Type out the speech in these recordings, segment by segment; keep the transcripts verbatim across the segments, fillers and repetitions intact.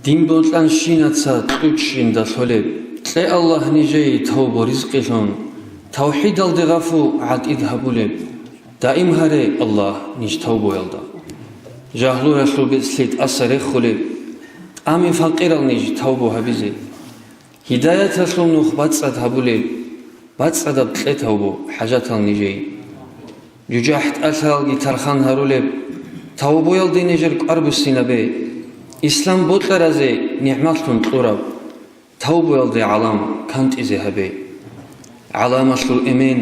Дин бокьанщинаца кьучӀ жинда лъолеб, кье, Аллагь, нижее тавбу ризкъилъун, тавхӀидалде гъафу гӀатӀид гьабулеб. Даим гьаре, Аллагь, ниж тавбуялда. Жагьлуралъул бецӀлъи тӀаса рехулеб, тӀами факъирал ниж тавбу гьабизе. Гьидаяталъул нух бацӀцӀад гьабулеб, бацӀцӀадаб кье тавбу хӀажатал нижее. ЖужахӀ тӀалъаялги тархан гьарулеб, тавбуялде нижер кӀвар буссинабе. Ислам бокьаразе нигӀматлъун кьураб, тавбуялде гӀалам кантӀизе гьабе. ГӀаламалъул эмен,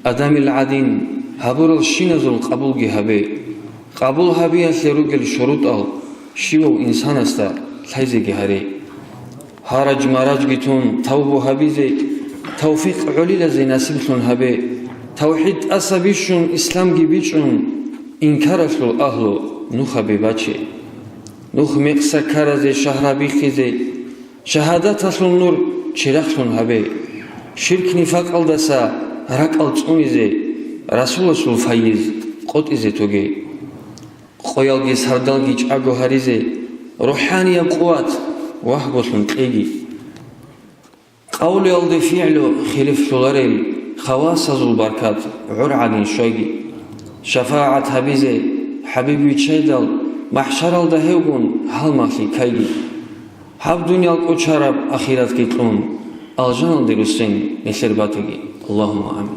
адамил гӀадин, гьабурал щиназул къабулги гьабе. Къабул гьабиялъе ругел шурутӀал щивав инсанасда лъайзеги гьаре. Гьараж-маражги тун тавбу гьабизе тавфикъ гӀолилазе насиблъун гьабе. ТавхӀид тӀаса бищун, исламги бичӀчӀун, инкаралъул агьлу нухаби баче. Нух мекъса ккаразе шагьра биххизе, шагьадаталъул нур чирахълъун гьабе. Ширк-нифакъалдаса ракӀал цӀунизе, Расуласул файиз къотӀизе тоге. Къоялги сардалги чӀаго гьаризе, рухӀанияб къуват вагьбулъун кьеги. Къавлуялде фигӀлу хилифлъуларел хавасазул баркат гӀур гӀадин щвайги. ШафагӀат гьабизе ХӀабиб виччайдал, махӀшаралда гьевгун гьалмагълъи ккайги. Гьаб дуниял кӀочараб ахиратги кьун, алжаналде руссин нилъер батаги. Аллагьумма амин.